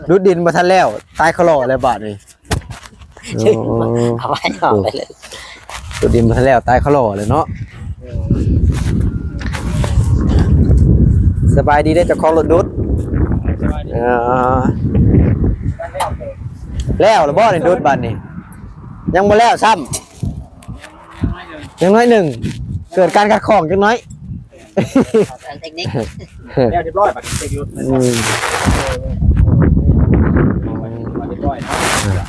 ດຸດດິນບໍ່ທັນແລ້ວ ຕາຍຄະຫຼໍ່ແລ້ວບາດນີ້. ໂອ້ ເອົາໄວ້ອອກໄປເລີຍ. ດຸດດິນບໍ່ທັນແລ້ວ ຕາຍຄະຫຼໍ່ແລ້ວເນາະ. ສະບາຍດີເດ້ເຈົ້າຂອງລົດດຸດ. ເອີ ແລ້ວແລ້ວບໍ່ນີ້ດຸດບາດນີ້? ຍັງບໍ່ແລ້ວຊ້ຳ. ຢ່າງໜ້ອຍໜຶ່ງ ເກີດການຂັດຂ້ອງຈັກໜ້ອຍ. ເຕັກນິກ ແລ້ວຮຽບຮ້ອຍ ບາດນີ້ເຕັກນິກ ອືມ ຮຽບຮ້ອຍເນາະ.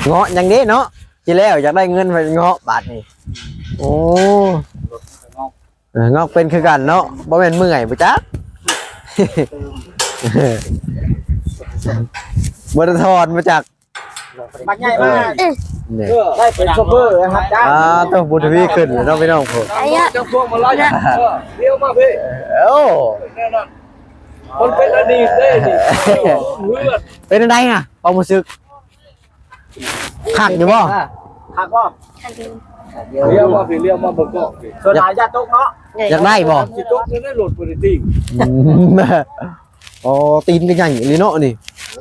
ເງາະຫຍັງເດ້ເນາະ ຊິແລ້ວຢາກໄດ້ເງິນໄປເງາະບາດນີ້. ໂອ້ ເອີ ງອກເປັນຄືກັນເນາະ ບໍ່ແມ່ນເມື່ອຍບໍ່ຈັກ ບໍ່ໄດ້ຖອນບໍ່ຈັກ. ບັກໃຫຍ່ມາ ເອີ ນີ້ ເອີ ໄດ້ເປັນໂຊເຟີຮັບຈ້າງ. ອ່າ ໂຕບຸນທະວີຂຶ້ນເນາະພີ່ນ້ອງ. ໂອ້ ອັນເນີ້ຍ ຈັກພວງມາໄລ່ ເອີ ລ້ຽວມາພີ່. ໂອ້ ແນວນັ້ນ ມັນເປັນອະດີດເດ້ນີ້ ເພື່ອນ ເປັນຈັ່ງໃດນະ ຄວາມຮູ້ສຶກ? ຄັກຢູ່ບໍ່? ຄັກບໍ່? ຄັກຢູ່. ລ້ຽວມາພີ່ ລ້ຽວມາເບິ່ງກ້ອງພີ່. ສ່ວນຫຼາຍຢ່າຕົກເນາະ. ຢາກໄດ້ບໍ່? ຊິຕົກຢູ່ໃນລົດບໍ່ໄດ້ຕິ. ອືມ ອໍ ຕີນກໍໃຫຍ່ອີ່ຫຼີເນາະນີ້.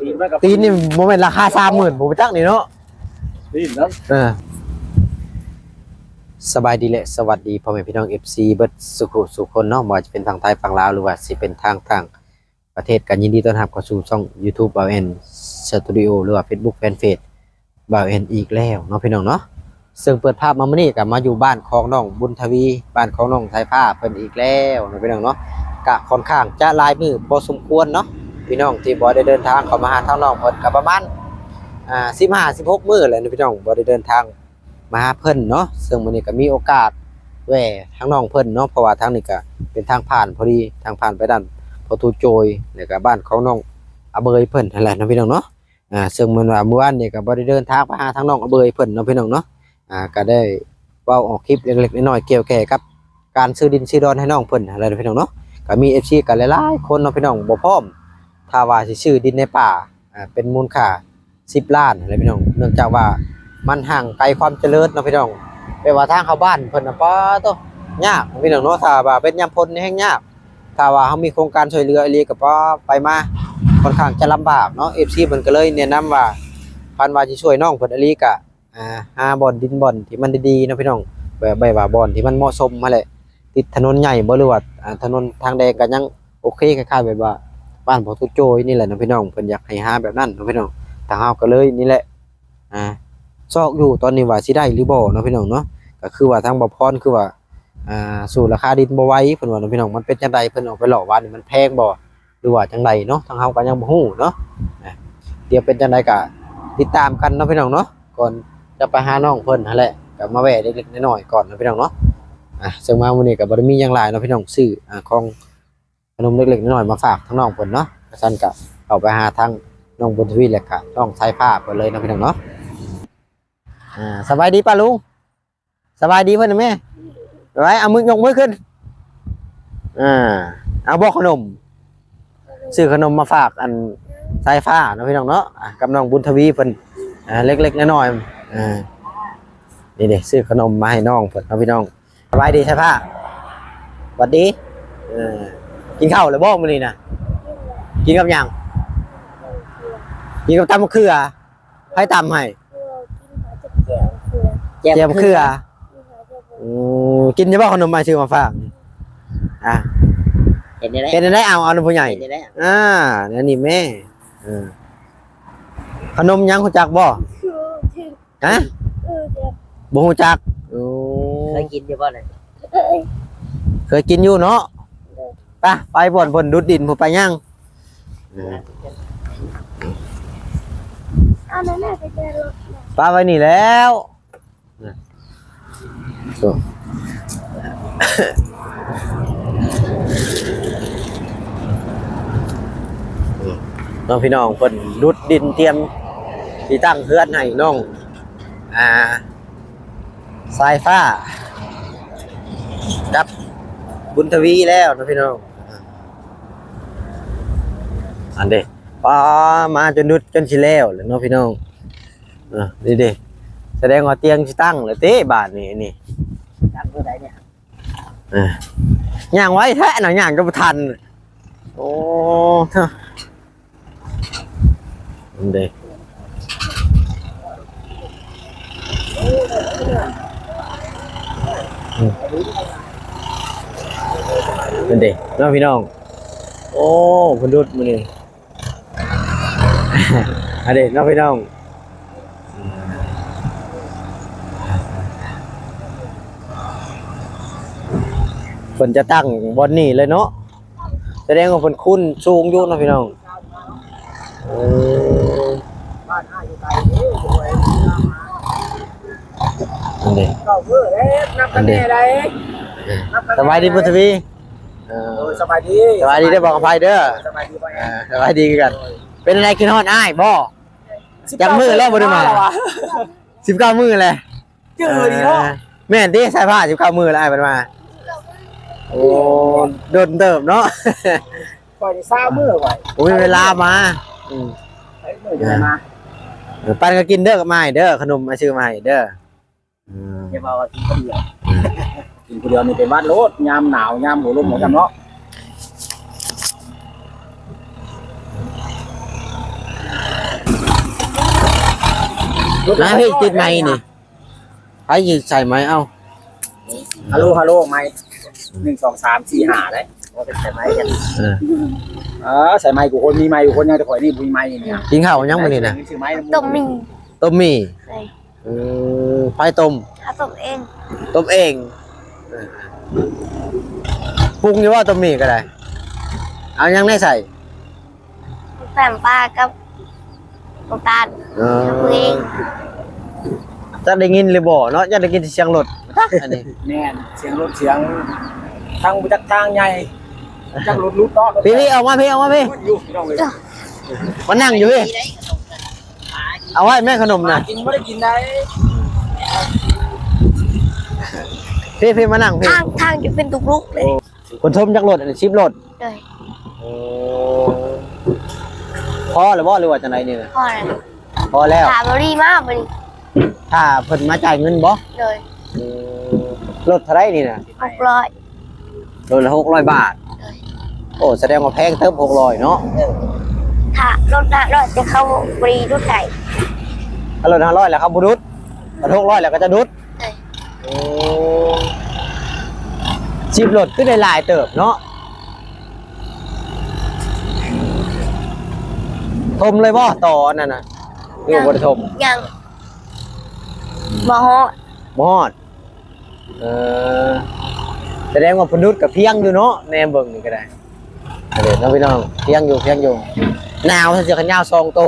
ຕີນມັນກໍ ຕີນນີ້ບໍ່ແມ່ນລາຄາສາມໝື່ນບໍ່ຈັກນີ້ເນາະ. ຕີນນັ້ນ ເອີ ສະບາຍດີ ແລະ ສະຫວັດດີພໍ່ແມ່ພີ່ນ້ອງ ເອັຟຊີ ເບິດສູ່ຜູ້ສູ່ຄົນເນາະ ບໍ່ວ່າຈະເປັນຝັ່ງໄທຝັ່ງລາວ ຫຼືວ່າຊິເປັນທາງຕ່າງ ປະເທດ ກໍຍິນດີຕ້ອນຮັບເຂົ້າສູ່ຊ່ອງຢູທູບບ່າວແອນສະຕູດິໂອ ຫຼືວ່າເຟສບຸກແຟນເພຈບ່າວແອນອີກແລ້ວເນາະພີ່ນ້ອງເນາະ. ເຊິ່ງເປີດພາບມາມື້ນີ້ກໍມາຢູ່ບ້ານຂອງນ້ອງບຸນທະວີ ບ້ານຂອງນ້ອງສາຍຟ້າເພິ່ນອີກແລ້ວເນາະພີ່ນ້ອງເນາະ. ກະຂ້ອນຂ້າງຈະຫຼາຍມື້ພໍສົມຄວນເນາະ ພີ່ນ້ອງທີ່ບໍ່ໄດ້ເດີນທາງເຂົ້າມາຫາທາງນ້ອງເພິ່ນ ກໍປະມານ ອ່າ ສິບຫ້າ ສິບຫົກ ມື້ແຫຼະເນາະພີ່ນ້ອງ ບໍ່ໄດ້ເດີນທາງ ມາຫາເພິ່ນເນາະ. ເຊິ່ງມື້ນີ້ກໍມີໂອກາດແວ່ທາງນ້ອງເພິ່ນເນາະ ເພາະວ່າທາງນີ້ກໍເປັນທາງຜ່ານພໍດີ ທາງຜ່ານໄປດ້ານພໍ່ຕູໂຈຍ ແລ້ວກໍບ້ານຂອງນ້ອງອາເບີຍເພິ່ນຫັ້ນແຫຼະເນາະພີ່ນ້ອງເນາະ. ອ່າ ເຊິ່ງແມ່ນວ່າມື້ວານນີ້ກໍບໍ່ໄດ້ເດີນທາງໄປຫາທາງນ້ອງອາເບີຍເພິ່ນເນາະພີ່ນ້ອງເນາະ. ອ່າ ກໍໄດ້ເວົ້າອອກຄລິບເລັກໆນ້ອຍໆກ່ຽວແກ່ກັບການຊື້ດິນຊື້ດອນໃຫ້ນ້ອງເພິ່ນຫັ້ນແຫຼະເນາະພີ່ນ້ອງເນາະ. ກໍມີເອັຟຊີກໍຫຼາຍໆຄົນເນາະພີ່ນ້ອງ ບໍ່ພ້ອມ ຖ້າວ່າຊິຊື້ດິນໃນປ່າ ອ່າ ເປັນມູນຄ່າ ສິບລ້ານຫັ້ນແຫຼະພີ່ນ້ອງ ເນື່ອງຈາກວ່າມັນຫ່າງໄກຄວາມຈະເລີນເນາະພີ່ນ້ອງ. ແບບວ່າທາງເຂົ້າບ້ານເພິ່ນນະ ປາໂຕ ຍາກພີ່ນ້ອງເນາະ ຖ້າວ່າເປັນຍາມຝົນນີ້ແຮງຍາກ. ຖ້າວ່າເຮົາມີໂຄງການຊ່ວຍເຫຼືອອີ່ຫຼີກໍ ປາ ໄປມາຂ້ອນຂ້າງຈະລຳບາກເນາະ. ເອັຟຊີເພິ່ນກໍເລີຍແນະນຳວ່າ ຄັນວ່າຊິຊ່ວຍນ້ອງເພິ່ນອີ່ຫຼີກໍ ອ່າ ຫາບ່ອນດິນບ່ອນທີ່ມັນດີໆເນາະພີ່ນ້ອງ ແບບ ແບບວ່າບ່ອນທີ່ມັນເໝາະສົມຫັ້ນແຫຼະ ຕິດຖະໜົນໃຫຍ່ບໍ່ ຫຼືວ່າ ອ່າ ຖະໜົນທາງແດງກໍຍັງ ໂອເຄ ຄ້າຍໆແບບວ່າບ້ານພໍ່ຕູໂຈຍນີ້ແຫຼະເນາະພີ່ນ້ອງ ເພິ່ນຢາກໃຫ້ຫາແບບນັ້ນເນາະພີ່ນ້ອງ. ທາງເຮົາກໍເລີຍນີ້ແຫຼະ ອ່າ ຊອກຢູ່ຕອນນີ້ວ່າຊິໄດ້ຫຼືບໍ່ເນາະພີ່ນ້ອງເນາະ. ກໍຄືວ່າທາງບ່າວພອນຄືວ່າ ອ່າ ສູ້ລາຄາດິນບໍ່ໄຫວເພິ່ນວ່າເນາະພີ່ນ້ອງ. ມັນເປັນຈັ່ງໃດ ເພິ່ນອອກໄປເລາະວານນີ້ ມັນແພງບໍ່ ຫຼືວ່າຈັ່ງໃດເນາະ ທາງເຮົາກໍຍັງບໍ່ຮູ້ເນາະ. ອ່າ ດຽວເປັນຈັ່ງໃດກໍຕິດຕາມກັນເນາະພີ່ນ້ອງເນາະ. ກ່ອນຈະໄປຫານ້ອງເພິ່ນຫັ້ນແຫຼະ ກໍມາແວ່ເລັກໆນ້ອຍໆກ່ອນເນາະພີ່ນ້ອງເນາະ. ອ່າ ເຊິ່ງມາມື້ນີ້ກໍບໍ່ໄດ້ມີຫຍັງຫຼາຍເນາະພີ່ນ້ອງ ຊື້ ອ່າ ຂອງ ຂະໜົມເລັກໆນ້ອຍໆມາຝາກທາງນ້ອງເພິ່ນເນາະ. ຈັ່ງຊັ້ນກະເຂົ້າໄປຫາທາງນ້ອງບຸນທະວີ ແລະກະນ້ອງສາຍຟ້າເພິ່ນເລີຍເນາະພີ່ນ້ອງເນາະ. ອ່າ ສະບາຍດີປ້າລຸງ ສະບາຍດີເພິ່ນນະແມ່. ໄວ້ ເອົາມື ຍົກມືຂຶ້ນ. ອ່າ ເອົາບໍ່ຂະໜົມ ຊື້ຂະໜົມມາຝາກອັນສາຍຟ້າເນາະພີ່ນ້ອງເນາະ. ອ່າ ກັບນ້ອງບຸນທະວີເພິ່ນ ອ່າ ເລັກໆນ້ອຍໆ. ອ່າ ນີ້ເດ້ ຊື້ຂະໜົມມາໃຫ້ນ້ອງເພິ່ນເນາະພີ່ນ້ອງ. ສະບາຍດີສາຍຟ້າ. ຫວັດດີ. ເອີ ກິນເຂົ້າແລ້ວບໍ່ມື້ນີ້ນະ? ກິນກັບຫຍັງ? ກິນກັບຕຳມະເຂືອ. ໃຜຕຳໃຫ້? ແຈ່ວມະເຂືອ. ໂອ້ ກິນຢູ່ບໍ່ຂະໜົມອ້າຍຊື້ມາຝາກ? ອ່າ ເຮັດແນວໃດ? ເຮັດແນວໃດ? ເອົາ ເອົານຳຜູ້ໃຫຍ່. ເຮັດແນວໃດ? ອ່າ ແນວນີ້ແມ່. ເອີ ຂະໜົມຫຍັງຮູ້ຈັກບໍ່? ຮະ? ເອີ ບໍ່ຮູ້ຈັກ. ໂອ້ ເຄີຍກິນຢູ່ບໍ່ນະ? ເຄີຍ ເຄີຍກິນຢູ່ເນາະ. ໂດຍ ໄປ ໄປບ່ອນເພິ່ນດຸດດິນພຸ້ນ ໄປຍ່າງ. ເອີ ເອົາແມ່ ແມ່ໄປແຕ່ລົດນະ ປະໄວ້ນີ້ແລ້ວ. ໂອ້ ນ້ອງພີ່ນ້ອງເພິ່ນດຸດດິນຕຽມຊິຕັ້ງເຮືອນໃຫ້ນ້ອງ ອ່າ ສາຍຟ້າກັບບຸນທະວີແລ້ວເນາະພີ່ນ້ອງ. ອັນເດ້ ປາ ມາຈົນດຸດຈົນຊິແລ້ວແລ້ວເນາະພີ່ນ້ອງ. ເອີ ນີ້ເດ້ ສະແດງວ່າຕຽງຊິຕັ້ງແລ້ວເດ້ບາດນີ້. ນີ້ຕັ້ງເທົ່າໃດນີ້? ເອີ ຍ່າງໄວແທ້ນະ ຍ່າງກໍບໍ່ທັນ. ໂອ້ ເອີ ນັ້ນເດ້ ອືມ ນັ້ນເດ້ເນາະພີ່ນ້ອງ. ໂອ້ ເພິ່ນດຸດມື້ນີ້ ອັນເດ້ເນາະພີ່ນ້ອງ ເພິ່ນຈະຕັ້ງບ່ອນນີ້ເລີຍເນາະ. ສະແດງວ່າເພິ່ນຄູນສູງຢູ່ເນາະພີ່ນ້ອງ. ເອີ ອັນນີ້ ເກົ້າມື້ແລ້ວ ນັບກັນແນ່ໃດ໋ ເອີ ນັບກັນແນ່ໃດ໋. ສະບາຍດີບຸນທະວີ. ເອີ ໂອ້ຍ ສະບາຍດີ ສະບາຍດີເດີບ່າວຄຳໄພເດີ. ສະບາຍດີບ່າວແອນ ເອີ ສະບາຍດີຄືກັນ. ເປັນຈັ່ງໃດ ຄິດຮອດອ້າຍບໍ່? ຈັກມື້ແລ້ວບໍ່ໄດ້ມາ? ສິບເກົ້າມື້ແລ້ວ. ເຈີດີເນາະ. ເອີ ແມ່ນຕິ ໃສ່ຜ້າສິບເກົ້າມື້ແລ້ວອ້າຍເພິ່ນມາ. ໂອ້ ດົນເຕີບເນາະ. ຂ້ອຍນີ້ຊາວມື້ຂ້ອຍ ບໍ່ມີເວລາມາ. ອືມ ໃຜມື້ຈະໄດ້ມາ. ເອີ ປັນກັນກິນເດີກັບອ້າຍເດີ ຂະໜົມອ້າຍຊື້ມາໃຫ້ເດີ. ເອີ ຢ່າວ່າວ່າກິນຄົນດຽວ ກິນຜູ້ດຽວນີ້ເປັນຫວັດໂລດ ຍາມໜາວຍາມຫົວລົມ ອືມ ວ່າຊັ້ນເນາະ. ມາເຮີ້ຍ ຕິດໄມນີ້ ໃຜຊິໃສ່ໄມເອົາ. ຮາໂລ ຮາໂລ ໄມ ໜຶ່ງ ສອງ ສາມ ສີ່ ຫ້າ ເດ້. ວ່າເປັນໃສ່ໄມກັນ ເອີ ເອີ ໃສ່ໄມ ກູຄົນມີໄມ ກູຄົນຍັງ ແຕ່ຂ້ອຍນີ້ບໍ່ມີໄມນີ້. ກິນເຂົ້າຫຍັງມື້ນີ້ນະ? ຕົ້ມໝີ່ ຕົ້ມໝີ່. ເອີ ໃຜຕົ້ມ? ເຮົາຕົ້ມເອງ ຕົ້ມເອງ. ເອີ ປຸງຢູ່ບໍ່ ຕົ້ມໝີ່ກໍໄດ້? ເອົາຫຍັງແດ່ໃສ່? ແປ້ງປາກັບນ້ຳຕານ. ເອີ ເຮັດເອງ. ຈັກໄດ້ຍິນຫຼືບໍ່ເນາະ ຈັກໄດ້ຍິນແຕ່ສຽງລົດ ອັນນີ້. ແມ່ນ ສຽງລົດ ສຽງທາງ ບໍ່ຈັກທາງໃຫຍ່ ຈັກລົດຫຼຸດເນາະ. ພີ່ໆ ອອກມາພີ່ ອອກມາພີ່ ຢູ່ພີ່ນ້ອງເອີຍ. ມານັ່ງຢູ່ພີ່ ເອົາໄວ້ແມ່ ຂະໜົມນະ ກິນບໍ່ໄດ້ກິນໄດ໋. ພີ່ໆ ມານັ່ງພີ່ ທາງ ທາງຢູ່ເປັນຕຸກລຸກເລີຍ. ໂອ້ ເພິ່ນຖົມຈັກລົດ ອັນນີ້ ສິບລົດ. ໂດຍ. ໂອ້ ພໍແລ້ວບໍ່ ຫຼືວ່າຈັ່ງໃດນີ້ນະ? ພໍແລ້ວ ພໍແລ້ວ. ຖ້າບໍລິມາບັດນີ້ ຖ້າເພິ່ນມາຈ່າຍເງິນບໍ່? ໂດຍ. ເອີ ລົດເທົ່າໃດນີ້ນະ? ຫົກຮ້ອຍ. ລົດລະຫົກຮ້ອຍບາດ. ໂດຍ. ໂອ້ ສະແດງວ່າແພງເຕີບ ຫົກຮ້ອຍເນາະ. ໂດຍ. ຖ້າລົດຫ້າຮ້ອຍ ແຕ່ເຂົາບໍ່ໄດ້ດຸດໃຫ້. ຖ້າລົດຫ້າຮ້ອຍແລ້ວເຂົາບໍ່ດຸດ ຄັນຫົກຮ້ອຍແລ້ວເຂົາຈະດຸດ. ໂດຍ. ໂອ້ ສິບລົດຄືໄດ້ຫຼາຍເຕີບເນາະ. ຖົມເລີຍບໍ່ ຕໍ່ອັນນັ້ນນະ ຫຼືວ່າບໍ່ໄດ້ຖົມ? ຍັງ ຍັງ ບໍ່ຮອດ ບໍ່ຮອດ. ເອີ ສະແດງວ່າເພິ່ນດຸດກໍພຽງຢູ່ເນາະ ແນມເບິ່ງນີ້ກໍໄດ້. ເອີ ເນາະພີ່ນ້ອງ ພຽງຢູ່ ພຽງຢູ່. ໜາວ ເສື້ອແຂນຍາວສອງໂຕ.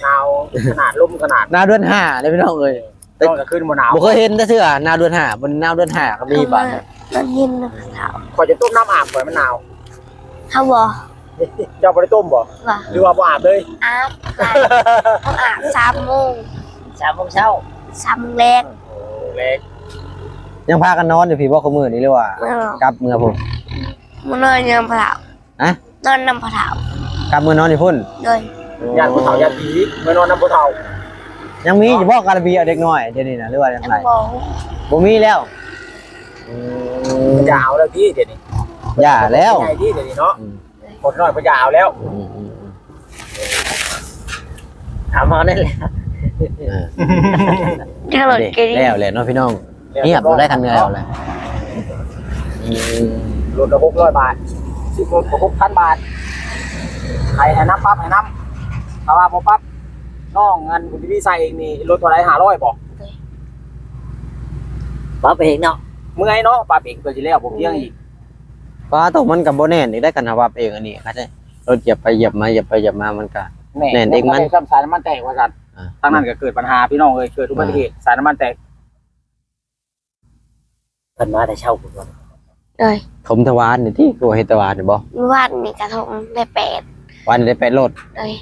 ໜາວຂະໜາດ ລົມຂະໜາດ. ໜາວເດືອນຫ້າເດ້ພີ່ນ້ອງເອີຍ. ຕອນກາງຄືນບໍ່ໜາວ ບໍ່ເຄີຍເຫັນຈັກເທື່ອ ໜາວເດືອນຫ້າ ມັນໜາວເດືອນຫ້າກໍມີບາດນີ້. ມັນເຢັນນະເຖົ້າ. ຂ້ອຍຈະຕົ້ມນ້ຳອາບຂ້ອຍ ມັນໜາວ. ເຮົາບໍ່ ເຈົ້າບໍ່ໄດ້ຕົ້ມບໍ່? ບໍ່. ຫຼືວ່າບໍ່ອາບເລີຍ? ອາບ ຕ້ອງອາບສາມໂມງ ສາມໂມງເຊົ້າ ສາມໂມງແລງ. ໂອ້ ແລງ. ຍັງພາກັນນອນຢູ່ພີ້ບໍ່ ຄູ່ມື້ນີ້ ຫຼືວ່າ ເອີ ກັບເມືອພຸ້ນ? ມານອນນຳພໍ່ເຖົ້າ. ຮະ? ນອນນຳພໍ່ເຖົ້າ. ກັບເມືອນອນຢູ່ພຸ້ນ? ໂດຍ. ຢ້ານຜູ້ເຖົ້າຢ້ານຜີ ເມືອນອນນຳຜູ້ເຖົ້າ. ຍັງມີຢູ່ບໍ່ກາລະບີເອົາເດັກນ້ອຍດຽວນີ້ນະ ຫຼືວ່າຈັ່ງໃດ? ບໍ່ ບໍ່ມີແລ້ວ. ອືມ ຢ່າເອົາແລ້ວຕິດຽວນີ້. ຢ່າແລ້ວ ໃຫຍ່ຕິດຽວນີ້ເນາະ. ອືມ ຄົນນ້ອຍເພິ່ນຢ່າເອົາແລ້ວ. ອືມໆໆ ຖາມເຮົານັ້ນແຫຼະ. ເອີ ເດີ ແລ້ວແຫຼະເນາະພີ່ນ້ອງ. ຮຽບໄດ້ທາງເໜືອເອົາແຫຼະ. ອືມ ລົດລະຫົກຮ້ອຍບາດ ສິບລົດກໍຫົກພັນບາດ. ໃຫ້ ໃຫ້ນຳ ປັບໃຫ້ນຳ. ຖ້າວ່າບໍ່ປັບ ນ້ອງອັນບຸນທະວີໃສ່ເອງນີ້ ລົດເທົ່າໃດ ຫ້າຮ້ອຍບໍ່? ໂດຍ. ປັບເອງເນາະ ເມື່ອຍເນາະ ປັບເອງເພື່ອຊິແລ້ວບໍ່ພຽງອີກ. ປາໂຕ ມັນກໍບໍ່ແໜ້ນອີກໄດ໋ ຄັນເຮົາປັບເອງ. ອັນນີ້ຄັນລົດຢຽບໄປຢຽບມາ ຢຽບໄປຢຽບມາ ມັນກໍແໜ້ນເອງມັນ. ຊ້ຳສາຍນ້ຳມັນແຕກວ່າຊັ້ນ. ອ່າ ທາງນັ້ນກໍເກີດບັນຫາ ພີ່ນ້ອງເອີຍ ເກີດອຸບັດຕິເຫດ ອ່າ ສາຍນ້ຳມັນແຕກ. ເພິ່ນມາແຕ່ເຊົ້າພຸ້ນບໍ່? ໂດຍ. ຖົມແຕ່ວານນີ້ຕິ ຄືວ່າເຮັດແຕ່ວານນີ້ບໍ່? ມື້ວານນີ້ກະຖົມໄດ້ແປດ. ວານນີ້ໄດ້ແປດລົດ. ໂດຍ.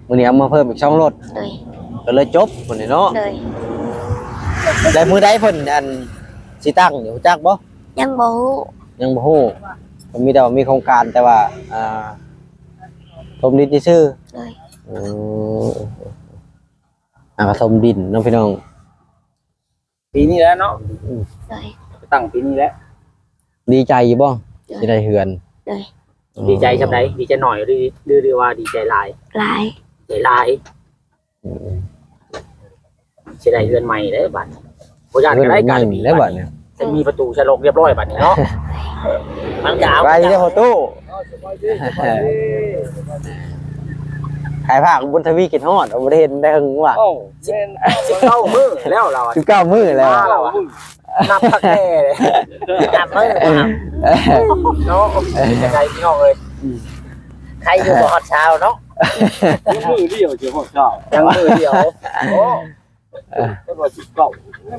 ມື້ນີ້ເອົາມາເພີ່ມອີກສອງລົດ. ໂດຍ. ກໍເລີຍຈົບມື້ນີ້ເນາະ. ໂດຍ. ແລ້ວມື້ໃດເພິ່ນ ອັນ ຊິຕັ້ງນີ້ ຮູ້ຈັກບໍ່? ຍັງບໍ່ຮູ້. ຍັງບໍ່ຮູ້. ເພິ່ນມີແຕ່ວ່າມີໂຄງການ ແຕ່ວ່າ ອ່າ ຖົມດິນຊື່ໆ. ໂດຍ. ອືມ ອ່າ ກໍຖົມດິນເນາະ ພີ່ນ້ອງ. ປີນີ້ແຫຼະເນາະ. ອືມ ໂດຍ. ຕັ້ງປີນີ້ແຫຼະ. ດີໃຈຢູ່ບໍ່? ໂດຍ. ຊິໄດ້ເຮືອນ. ໂດຍ. ອືມ ດີໃຈສ່ຳໃດ? ດີໃຈໜ້ອຍ ຫຼື ຫຼື ຫຼືວ່າດີໃຈຫຼາຍ? ຫຼາຍ. ດີ ຫຼາຍ ອືມ ຊິໄດ້ເຮືອນໃໝ່ເດ້ບັດນີ້ ບໍ່ຢ້ານກໍໄດ້ການ ເຮືອນໃໝ່ແລ້ວບັດນີ້ ຈະມີປະຕູສະຫຼົກຮຽບຮ້ອຍບັດນີ້ເນາະ ມັນກໍເອົາ ໄປເດີພໍ່ຕູ້ ສະບາຍດີ ສະບາຍດີ ຂາຍຜ້າບຸນທະວີຄິດຮອດ ບໍ່ໄດ້ເຫັນໄດ້ຫຶງວ່າ ເອົ້າ ແມ່ນ ສິບເກົ້າມື້ແລ້ວລາວ ສິບເກົ້າມື້ແລ້ວ ສິບເກົ້າມື້ ນັບຄັກແນ່ເລີຍ ນັບມື້ນະ ເນາະ ເປັນຈັ່ງໃດພີ່ນ້ອງເອີຍ ອືມ ໃຄຢູ່ບໍ່ຮອດຊາວເນາະ ຍັງມື້ດຽວຊິຮອດຊາວ ຍັງມື້ດຽວ ໂອ້ ເອີ ເພິ່ນວ່າສິບເກົ້າ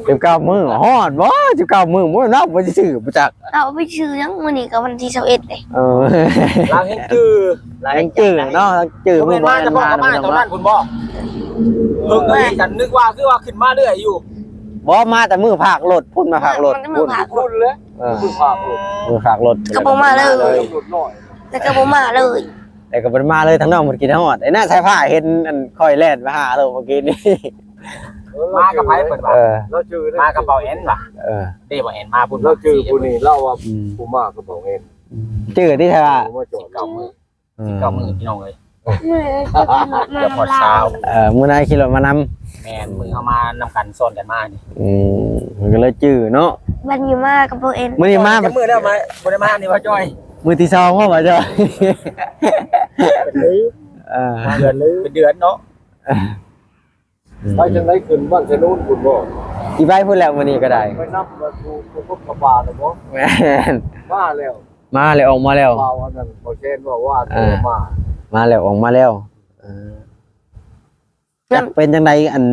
ສິບເກົ້າມື້ ຮອດບໍ່ ສິບເກົ້າມື້ ໂອ້ຍ ນັບບໍ່ໄດ້ຊື່ບໍ່ຈັກ ເອົາໄປຊື່ຫຍັງ ມື້ນີ້ກໍວັນທີຊາວເອັດເດ້ ເອີ ລາວແຮ່ງຈື່ ລາວແຮ່ງຈື່ເນາະ ລາວຈື່ ບໍ່ແມ່ນມາແຕ່ພໍ່ກໍມາຕອນນັ້ນພຸ້ນບໍ່ ເພິ່ນກໍເຮັດກັນ ນຶກວ່າຄືວ່າຂຶ້ນມາເລື້ອຍຢູ່ ບໍ່ ມາແຕ່ມື້ພາກລົດພຸ້ນ ມາພາກລົດ ມາແຕ່ມື້ພາກລົດ ພຸ້ນເລີຍ ເອີ ມື້ພາກລົດ ມື້ພາກລົດ ກໍບໍ່ມາເລີຍ ລົດນ້ອຍ ແລ້ວກໍບໍ່ມາເລີຍ ແລ້ວກໍບໍ່ໄດ້ມາເລີຍ ທາງນ້ອງເພິ່ນຄິດຮອດ ໄອ້ນ້າສາຍຟ້າເຫັນອັນຂ້ອຍແລ່ນມາຫາໂລດເມື່ອກີ້ນີ້ ມາກັບໃຜເພິ່ນວ່າ ເອີ ລາວຈື່ ມາກັບເບົາແອນວ່າ ເອີ ເດ້ ເບົາແອນມາພຸ້ນ ລາວຈື່ຜູ້ນີ້ ລາວວ່າ ອືມ ຜູ້ມາກັບເບົາແອນ ອືມ ຈື່ຕິ ແທ້ວ່າ ມາຈອດ ສິບເກົ້າມື້ ອືມ ສິບເກົ້າມື້ພີ່ນ້ອງເອີຍ ເກືອບຮອດຊາວ ເອີ ມື້ນັ້ນຂີ່ລົດມານຳ ແມ່ນ ມື້ເຮົາມານຳກັນຊ້ອນກັນມານີ້ ອືມ ມັນກໍເລີຍຈື່ເນາະ ບັດນີ້ມາກັບພວກເອັນ ມື້ນີ້ມາ ຈັກມື້ແລ້ວມາ ບໍ່ໄດ້ມານີ້ວ່າຈ້ອຍ ມື້ທີສອງວ່າວ່າຈ້ອຍ ເປັນເດືອນ ເອີ ເປັນເດືອນ ເປັນເດືອນເນາະ ອືມ ໄປທາງໃດ ຂຶ້ນບ້ານຊະນູນພຸ້ນບໍ່ ຊິໄປພຸ້ນແລ້ວມື້ນີ້ກໍໄດ້ ໄປນຳວ່າຜູ້ຄົບກັບປານະບໍ່ ແມ່ນ ມາແລ້ວ ມາແລ້ວ ອອກມາແລ້ວ ເວົ້າອັນນັ້ນ ບໍ່ແຊນເວົ້າວ່າ ເອີ ມາ ມາແລ້ວ ອອກມາແລ້ວ ເອີ ຈັກເປັນຈັ່ງໃດ ອັນ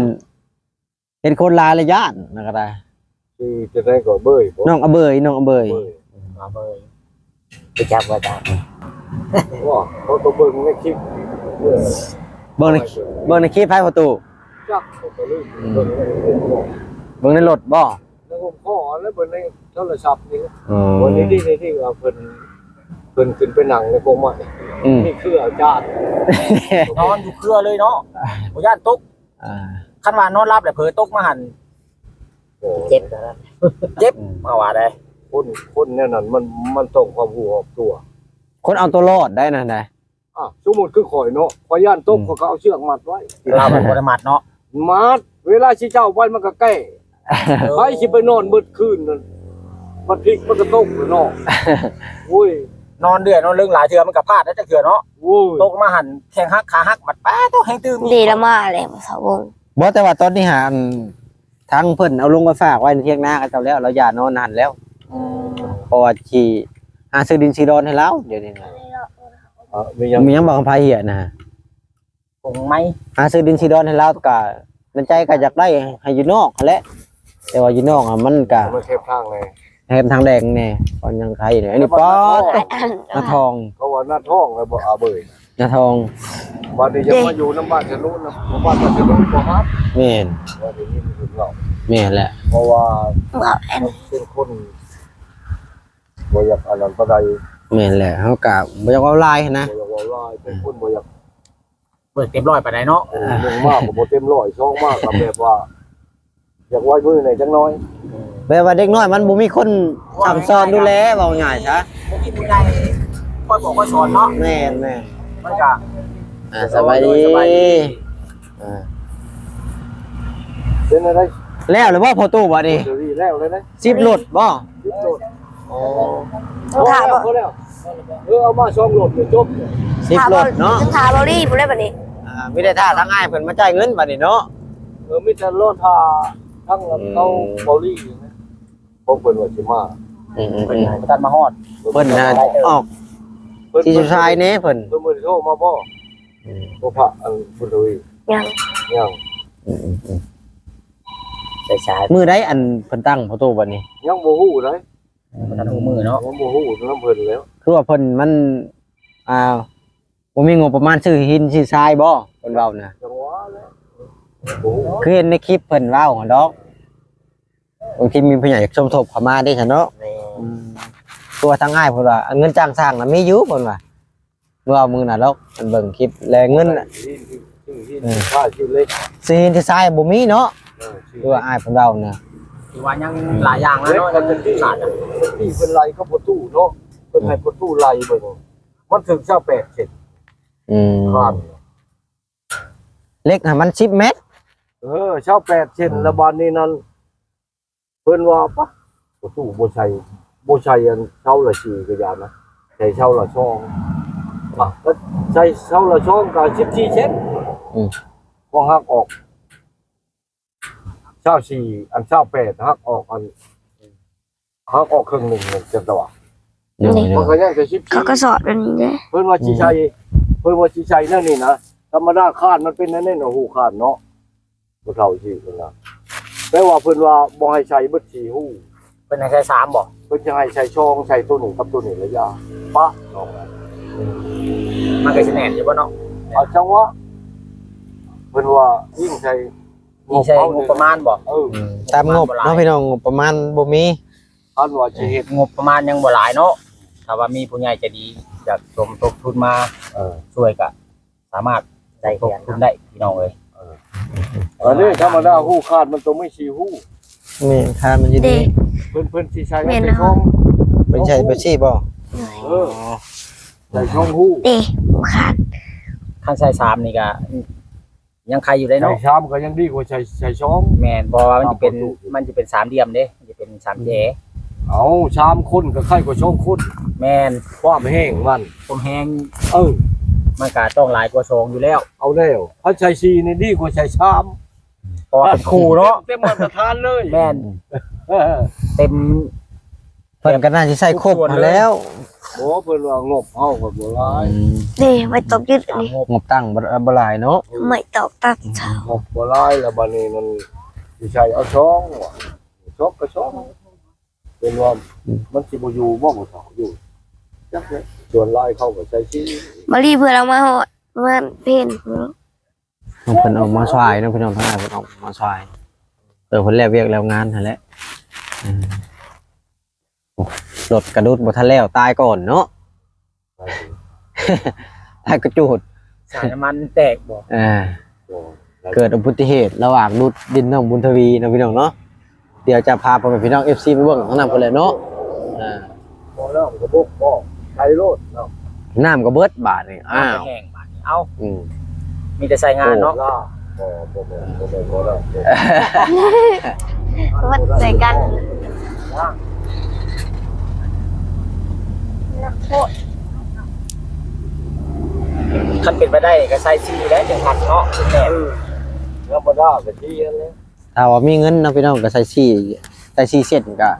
ເຫັນຄົນຫຼາຍລະຢ້ານນະກໍໄດ້ ຊື່ຈັ່ງໃດກໍເບີຍບໍ່ ນ້ອງອະເບີຍ ນ້ອງອະເບີຍ ອະເບີຍ ອາເບີຍ ໄປຈັບວ່າຈັກ ບໍ່ ເຂົາກໍເບິ່ງໃນຄລິບ ເບິ່ງໃນ ເບິ່ງໃນຄລິບໃຜພໍ່ຕູ້ ຈັກ ເຂົາກໍລືມ ອືມ ເບິ່ງໃນລົດບໍ່ ໃນຫົວຂໍ້ ແລະ ເບິ່ງໃນໂທລະສັບນີ້ ອໍ ເບິ່ງໃນທີ່ ໃນທີ່ວ່າເພິ່ນ ເພິ່ນຂຶ້ນໄປນັ່ງໃນກົກໄມ້ ອືມ ມີເຄືອອາຈານ ນອນຢູ່ເຄືອເລີຍເນາະ ບໍ່ຢ້ານຕົກ ອ່າ ຄັນວ່ານອນຫຼັບແລ້ວເຜີຕົກມາຫັ້ນ ໂອ້ ເຈັບ ເຈັບ ອືມ ເຮົາວ່າໄດ໋ ຄົນ ຄົນແນວນັ້ນມັນ ມັນຕ້ອງຄວາມຮູ້ຮອບຕົວ ຄົນເອົາຕົວລອດໄດ້ນັ້ນນະ ອ່າ ສົມມຸດຄືຂ້ອຍເນາະ ຂ້ອຍຢ້ານຕົກ ອືມ ຂ້ອຍກໍເອົາເຊືອກມັດໄວ້ ລາວມັນບໍ່ໄດ້ມັດເນາະ ມັດ ເວລາຊິເຈົ້າໄປມັນກໍແກ້ ເອີ ໃຜຊິໄປນອນເບິດຄືນນັ້ນ ມັນພິກມັນກໍຕົກເນາະ ໂອ້ຍ ນອນເດືອນນອນເລິງຫຼາຍເທື່ອມັນກໍພາດໄດ້ຈັກເທື່ອເນາະ ໂອ້ຍ ຕົກມາຫັ້ນແຂ້ງຫັກຂາຫັກ ບັດປາໂຕແຮງຕື່ມ ເດລະມາແລ້ວສາວວົງ ບໍ່ ແຕ່ວ່າຕອນນີ້ຫາ ອັນ ທາງເພິ່ນເອົາລົງໄປຝາກໄວ້ໃນຖຽງນາເຂົາເຈົ້າແລ້ວ ລາວຢ້ານນອນຫັ້ນແລ້ວ ອືມ ເພາະວ່າຊິຫາຊື້ດິນຊື້ດອນໃຫ້ລາວ ດຽວນີ້ນະ ເອີ ມີຫຍັງ ມີຫຍັງບໍ່ ຄຳໄພເຮຍນະ ກົງໄມ້ ຫາຊື້ດິນຊື້ດອນໃຫ້ລາວ ກະໃນໃຈກະຢາກໄດ້ໃຫ້ຢູ່ນອກຫັ້ນແຫຼະ ແຕ່ວ່າຢູ່ນອກຫັ້ນມັນກະ ມັນແຄບທາງແດ່ ແຄມທາງແດງແດ່ ກໍຍັງໄຄແດ່ ອັນນີ້ ປອດ ນາທອງ ເຂົາວ່ານາທອງແລ້ວບໍ່ ອາເບີຍ ນາທອງ ບັດນີ້ຢາກມາຢູ່ນຳບ້ານຊະນູນນະ ບ້ານຊະນູນບໍ່ຮັບ ແມ່ນ ວ່າໄດ້ຍິນເພິ່ນເວົ້າ ແມ່ນແຫຼະ ເພາະວ່າເປັນຄົນບໍ່ຢາກອັນນັ້ນປານໃດ ແມ່ນແຫຼະ ເຮົາກະບໍ່ຢາກເວົ້າຫຼາຍຫັ້ນນະ ບໍ່ຢາກເວົ້າຫຼາຍ ເປັນຄົນບໍ່ຢາກ ບໍ່ເຕັມຮ້ອຍປານໃດເນາະ ເອີ ໜຶ່ງມາກໍບໍ່ເຕັມຮ້ອຍ ສອງມາກໍແບບວ່າ ຢາກໄວມືແດ່ຈັກໜ້ອຍ ແບບວ່າເດັກນ້ອຍມັນບໍ່ມີຄົນສັ່ງສອນດູແລ ເວົ້າງ່າຍຊະ ບໍ່ມີຜູ້ໃຫຍ່ຄອຍບອກຄອຍສອນເນາະ ແມ່ນໆ ມັນກະ ອ່າ ສະບາຍດີ ສະບາຍດີ ອ່າ ເປັນຈັ່ງໃດ ແລ້ວແລ້ວບໍ່ພໍ່ຕູ້ບັດນີ້ ເດ ແລ້ວແລ້ວເດ້ ສິບລົດບໍ່ ສິບລົດ ອໍ ຍັງຖ້າບໍ່ ພໍແລ້ວ ເອີ ເອົາມາສອງລົດນີ້ຈົບ ສິບລົດເນາະ ຍັງຖ້າບໍ່ລີ້ພຸ້ນແຫຼະບັດນີ້ ອ່າ ມີແຕ່ຖ້າທາງອ້າຍເພິ່ນມາຈ່າຍເງິນບັດນີ້ເນາະ ເອີ ມີແຕ່ລໍຖ້າທາງ ອືມ ເຂົາເກົາຫຼີນີ້ນະ ຂອງເພິ່ນວ່າຊິມາ ອືມໆໆ ເພິ່ນບໍ່ທັນມາຮອດ ເພິ່ນນະອອກ ເພິ່ນ ທີ່ສຸດທ້າຍແນ່ເພິ່ນ ເພິ່ນບໍ່ໄດ້ໂທມາບໍ່? ອືມ ບໍ່ພະ ອັນ ບຸນທະວີ ຍັງ ຍັງ ອືມໆໆ ສາຍໆ ມື້ໃດອັນເພິ່ນຕັ້ງປະຕູບັດນີ້? ຍັງບໍ່ຮູ້ໃດ ບໍ່ທັນຮູ້ມື້ເນາະ ຍັງບໍ່ຮູ້ນຳເພິ່ນແລ້ວ ຄືວ່າເພິ່ນມັນ ອ່າ ບໍ່ມີງົບປະມານຊື້ຫີນຊື້ຊາຍບໍ່? ເພິ່ນເວົ້ານະ ຈັງຫວະແຫຼະ ບໍ່ຮູ້ ຄືເຫັນໃນຄລິບເພິ່ນເວົ້າຫັ້ນດອກ ບາງທີມີຜູ້ໃຫຍ່ຢາກສົມທົບເຂົ້າມາເດ້ຊັ້ນເນາະ ແມ່ນ ອືມ ຄືວ່າທາງອ້າຍເພິ່ນວ່າ ອັນເງິນຈ້າງສ້າງນະມີຢູ່ ເພິ່ນວ່າ ເມື່ອເອົາມື້ນັ້ນດອກ ອັນເບິ່ງຄລິບ ແລະເງິນ ຊື້ຫີນ ຊື້ຫີນ ເອີ ຊາຍ ຊື້ເຫຼັກ ຊື້ຫີນຊາຍບໍ່ມີເນາະ ເອີ ຄືວ່າອ້າຍເພິ່ນເວົ້ານະ ຄືວ່າຍັງຫຼາຍຢ່າງນະເນາະ ເຫຼັກກໍຈະທີ່ ທີ່ເພິ່ນໄລ່ກັບປະຕູເນາະ ເພິ່ນໃຫ້ປະຕູໄລ່ເບິ່ງ ມັນເຖິງຊາວແປດເຊັນ ອືມ ຄານ ເ ເຫຼັກຫັ້ນມັນສິບແມັດ. ເອີ ຊາວແປດເຊັນ ແລ້ວບາດນີ້ນັ້ນ ເພິ່ນວ່າ ປະ ປະຕູບໍ່ໃສ່ ບໍ່ໃສ່ອັນເສົາລະສີ່ກະຢ່ານະ ໃສ່ເສົາລະສອງ ອາ ກະໃສ່ເສົາລະສອງກະສິບສີ່ເຊັນ ອືມ ຂອງຫັກອອກ ຊາວສີ່ ອັນຊາວແປດຫັກອອກ ອັນຫັກອອກເຄິ່ງໜຶ່ງ ຈັ່ງຕະວ່າ ໂດຍ ມັນກະຍັງແຕ່ສິບສີ່ ເຂົາກະສອດອັນນີ້ເດ້ ເພິ່ນວ່າຊິໃສ່ ອືມ ເພິ່ນວ່າຊິໃສ່ແນວນີ້ນະ ທຳມະດາຄານມັນເປັນແນວນີ້ເນາະ ຮູຄານເນາະ ຜູ້ເຖົ້າຊິເພິ່ນວ່າ ແຕ່ວ່າເພິ່ນວ່າບໍ່ໃຫ້ໃສ່ເບິດສີ່ຮູ ເພິ່ນໃຫ້ໃສ່ສາມບໍ່? ເພິ່ນຈະໃຫ້ໃສ່ສອງ ໃສ່ໂຕນີ້ກັບໂຕນີ້ລະຢ່າ ປະສອງອັນ ມັນກະຊິແໜ້ນຢູ່ບໍ່ເນາະ? ເອົາ ຈັ່ງວ່າ ເພິ່ນວ່າອີງໃສ່ ອີງໃສ່ງົບປະມານບໍ່? ເອີ ອືມ ຕາມງົບເນາະພີ່ນ້ອງ ງົບປະມານບໍ່ມີ ຄັນວ່າຊິເຮັດ ງົບປະມານຍັງບໍ່ຫຼາຍເນາະ ຖ້າວ່າມີຜູ້ໃຫຍ່ໃຈດີຢາກສົມທົບທຶນມາ ເອີ ຊ່ວຍກະ ສາມາດໄດ້ ສົມທົບທຶນໄດ້ພີ່ນ້ອງເອີຍ ເອີ ອັນນີ້ທຳມະດາຮູຄານມັນຕ້ອງມີສີ່ຮູ ແມ່ນ ຄານມັນຢູ່ນີ້ ເດ້ ເພິ່ນ ເພິ່ນຊິໃສ່ ແມ່ນ ໃສ່ຊ່ອງ ເພິ່ນໃສ່ແບບຊີ້ບໍ່? ເອີ ອໍ ໃສ່ຊ່ອງຮູ ເດ້ ຮູຄານ ຄັນໃສ່ສາມນີ້ກະ ຍັງໄຄຢູ່ເດ້ເນາະ ໃສ່ສາມກະຍັງດີກວ່າໃສ່ ໃສ່ສອງ ແມ່ນ ເພາະວ່າມັນຈະເປັນ ມັນຈະເປັນສາມຫຼ່ຽມເດ້ ມັນຈະເປັນສາມແຈ ເອົາ ສາມຄົນກະໄຄກວ່າສອງຄົນ ແມ່ນ ຄວາມແຮງມັນ ຄວາມແຮງ ເອີ ມັນກະຕ້ອງຫຼາຍກວ່າສອງຢູ່ແລ້ວ ເອົາແລ້ວ ຄັນໃສ່ສີ່ນີ້ດີກວ່າໃສ່ສາມ ເພາະວ່າເປັນຄູ່ເນາະ ເຕັມມາດຕະຖານເລີຍ ແມ່ນ ເຕັມ ເພິ່ນກະໜ້າຊິໃຊ້ຄົບຫັ້ນແລ້ວ ບໍ່ ເພິ່ນວ່າງົບເຮົາກະບໍ່ຫຼາຍ ອືມ ເດ້ ໄມ້ຕອກຍຶດອັນນີ້ ງົບຕັ້ງບໍ່ ບໍ່ຫຼາຍເນາະ ໄມ້ຕອກຕັດເສົາ ງົບບໍ່ຫຼາຍ ແລ້ວບາດນີ້ມັນຊິໃຊ້ເອົາສອງ ສອງກະສອງ ເພິ່ນວ່າ ອືມ ມັນຊິບໍ່ຢູ່ບໍ່ ບໍ່ເຖົ້າຢູ່ ຈັກແຫຼະ ສ່ວນຫຼາຍເຂົາກະໃຊ້ສີ່ ມາລີເພິ່ນເອົາມາຮອດ ເພິ່ນເພັນ ເພິ່ນອອກມາຊ່ວຍເນາະພີ່ນ້ອງ ທາງອ້າຍເພິ່ນອອກມາຊ່ວຍ ເອີ ເພິ່ນແລ້ວວຽກແລ້ວງານຫັ້ນແຫຼະ ອືມ ລົດກະດຸດບໍ່ທັນແລ້ວ ຕາຍກ່ອນເນາະ ຕາຍກະຈູດ ສາຍນ້ຳມັນແຕກບໍ່? ເອີ ເກີດອຸບັດຕິເຫດລະຫວ່າງດຸດດິນນ້ອງບຸນທະວີເນາະພີ່ນ້ອງເນາະ ດຽວຈະພາພໍ່ແມ່ພີ່ນ້ອງເອັຟຊີໄປເບິ່ງທາງນັ້ນພຸ້ນແຫຼະເນາະ ອ່າ ບໍ່ ນ້ຳກະບົກບໍ່ ໃສ່ໂລດເນາະ ນ້ຳກະເບິດບາດນີ້ ອ້າວ ນ້ຳກະແຫ້ງບາດນີ້ ເອົ້າ ອືມ ມີແຕ່ໃຊ້ງານເນາະ ບໍ່ ບໍ່ແມ່ນ ບໍ່ແມ່ນ ບໍ່ໄດ້ ວັດໃສ່ກັນ ນັກໂທດ ຄັນເປັນໄປໄດ້ກະໃສ່ສີ່ແຫຼະ ຈັ່ງຄັກເນາະ ແມ່ນ ທຳມະດາກະສີ່ຫັ້ນແຫຼະ ຖ້າວ່າມີເງິນເນາະພີ່ນ້ອງ ກະໃສ່ສີ່ ໃສ່ສີ່ເຊັນກະ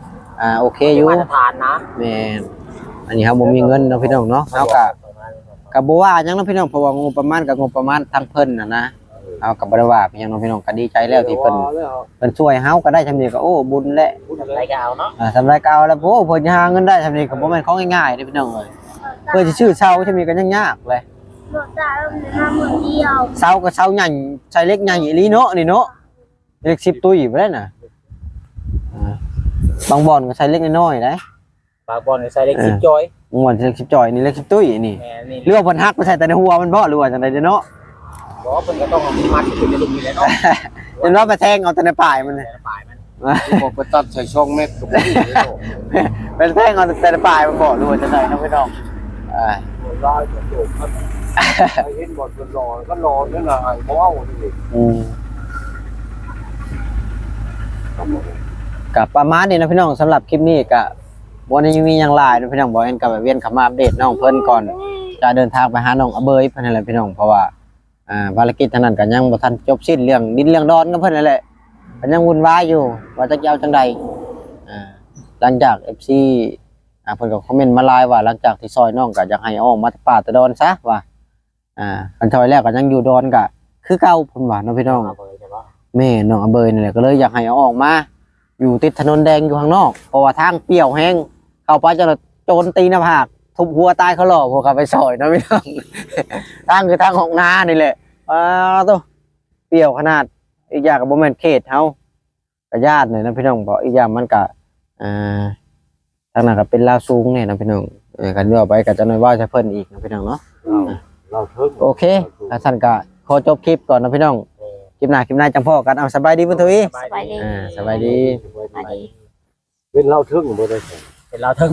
ອ່າ ໂອເຄຢູ່ ມາດຕະຖານນະ ແມ່ນ ອັນນີ້ເຮົາບໍ່ມີເງິນເນາະພີ່ນ້ອງເນາະ ເຮົາກະ ກະບໍ່ວ່າຫຍັງເນາະພີ່ນ້ອງ ເພາະວ່າງົບປະມານກະງົບປະມານທາງເພິ່ນຫັ້ນນະ ເຮົາກະບໍ່ໄດ້ວ່າຫຍັງເນາະພີ່ນ້ອງ ກະດີໃຈແລ້ວທີ່ເພິ່ນ ເພິ່ນຊ່ວຍເຮົາກະໄດ້ຊ່ຳນີ້ກະ ໂອ້ ບຸນແຫຼະ ຊ່ຳໃດກະເອົາເນາະ ອ່າ ຊ່ຳໃດກະເອົາແລ້ວ ໂອ້ ເພິ່ນຫາເງິນໄດ້ຊ່ຳນີ້ກະບໍ່ແມ່ນຂອງງ່າຍໆເດ້ພີ່ນ້ອງເອີຍ ເພື່ອຊິຊື້ເສົາຊ່ຳນີ້ກະຍັງຍາກເລີຍ ເສົາກະເສົາໃຫຍ່ ໃສ່ເຫຼັກໃຫຍ່ອີ່ຫຼີເນາະ ນີ້ເນາະ ເຫຼັກສິບຕຸ້ຍພຸ້ນນະ ອ່າ ບາງບ່ອນກະໃສ່ເຫຼັກນ້ອຍໆໄດ໋ ບາງບ່ອນກະໃສ່ເຫຼັກ ເອີ ສິບຈອຍ ບາງບ່ອນໃສ່ເຫຼັກສິບຈອຍ ນີ້ເຫຼັກສິບຕຸ້ຍນີ້ ແມ່ນ ນີ້ ຫຼືວ່າເພິ່ນຫັກໄປໃສ່ແຕ່ໃນຫົວມັນບໍ່ ຫຼືວ່າຈັ່ງໃດເນາະ ບໍ່ ເພິ່ນກະຕ້ອງເອົາມັດຂຶ້ນໃນລຸ່ມນີ້ແຫຼະເນາະ ເພິ່ນວ່າໄປແທງເອົາແຕ່ໃນປາຍມັນ ແຕ່ໃນປາຍມັນ ບໍ່ໄປຕັດໃສ່ສອງແມັດກະບໍ່ໄດ້ເນາະ ໄປແທງເອົາແຕ່ໃນປາຍມັນບໍ່ ຫຼືວ່າຈັ່ງໃດເນາະພີ່ນ້ອງ ອ່າ ຫຼາຍກະໂຕຄັນ ໃຜເຫັນບໍ່ ເພິ່ນລໍ ຄັນລໍນັ້ນນະ ໃຫ້ບໍ່ເອົານີ້ ອືມ ກະປະມານນີ້ເນາະພີ່ນ້ອງ ສຳລັບຄລິບນີ້ກະບໍ່ໄດ້ມີຫຍັງຫຼາຍເນາະພີ່ນ້ອງ ບໍ່ແມ່ນກະແບບວຽນເຂົ້າມາອັບເດດນ້ອງເພິ່ນກ່ອນ ຈະເດີນທາງໄປຫານ້ອງອະເບີຍເພິ່ນຫັ້ນແຫຼະພີ່ນ້ອງ ເພາະວ່າ ອ່າ ພາລະກິດທາງນັ້ນກະຍັງບໍ່ທັນຈົບສິ້ນ ເລື່ອງດິນເລື່ອງດອນກັບເພິ່ນຫັ້ນແຫຼະ ກະຍັງວຸ່ນວາຍຢູ່ ວ່າຈັກຈະເອົາຈັ່ງໃດ ອ່າ ຫຼັງຈາກເອັຟຊີ ອ່າ ເພິ່ນກະຄອມເມັນມາຫຼາຍວ່າ ຫຼັງຈາກທີ່ຊ່ອຍນ້ອງກະຢາກໃຫ້ເອົາອອກມາແຕ່ປ່າແຕ່ດອນຊະວ່າ ອ່າ ຄັນຊ່ອຍແລ້ວກະຍັງຢູ່ດອນກະຄືເກົ່າ ເພິ່ນວ່າເນາະພີ່ນ້ອງ ແມ່ນ ນ້ອງອະເບີຍນີ້ແຫຼະ ກະເລີຍຢາກໃຫ້ເອົາອອກມາ ຢູ່ຕິດຖະໜົນແດງຢູ່ຂ້າງນອກ ເພາະວ່າທາງປ່ຽວແຮງ ເຂົ້າໄປຈະໂຈນຕີໜ້າຜາກ ທຸບຫົວຕາຍຄາຫຼໍ່ ພວກເຂົາໄປຊ່ອຍເນາະພີ່ນ້ອງ ທາງຄືທາງອອກນານີ້ແຫຼະ ປາໂຕ ປ່ຽວຂະໜາດ ອີກຢ່າງກະບໍ່ແມ່ນເຂດເຮົາ ກະຢ້ານແຫຼະເນາະພີ່ນ້ອງ ເພາະອີກຢ່າງມັນກະ ອ່າ ທາງນັ້ນກະເປັນລາວສູງແດ່ເນາະພີ່ນ້ອງ ເອີ ຄັນເວົ້າໄປກະຈະນ້ອຍເວົ້າໃສ່ເພິ່ນອີກເນາະພີ່ນ້ອງເນາະ ລາວເທິງ ໂອເຄ ຄັນຊັ້ນກະຂໍຈົບຄລິບກ່ອນເນາະພີ່ນ້ອງ ຄລິບໜ້າ ຄລິບໜ້າຈັ່ງພໍ້ກັນ ເອົາ ສະບາຍດີບຸນທະວີ ສະບາຍດີ ອ່າ ສະບາຍດີ ສະບາຍດີ ເປັນລາວເທິງບໍ່ໄດ້ ເປັນລາວເທິງ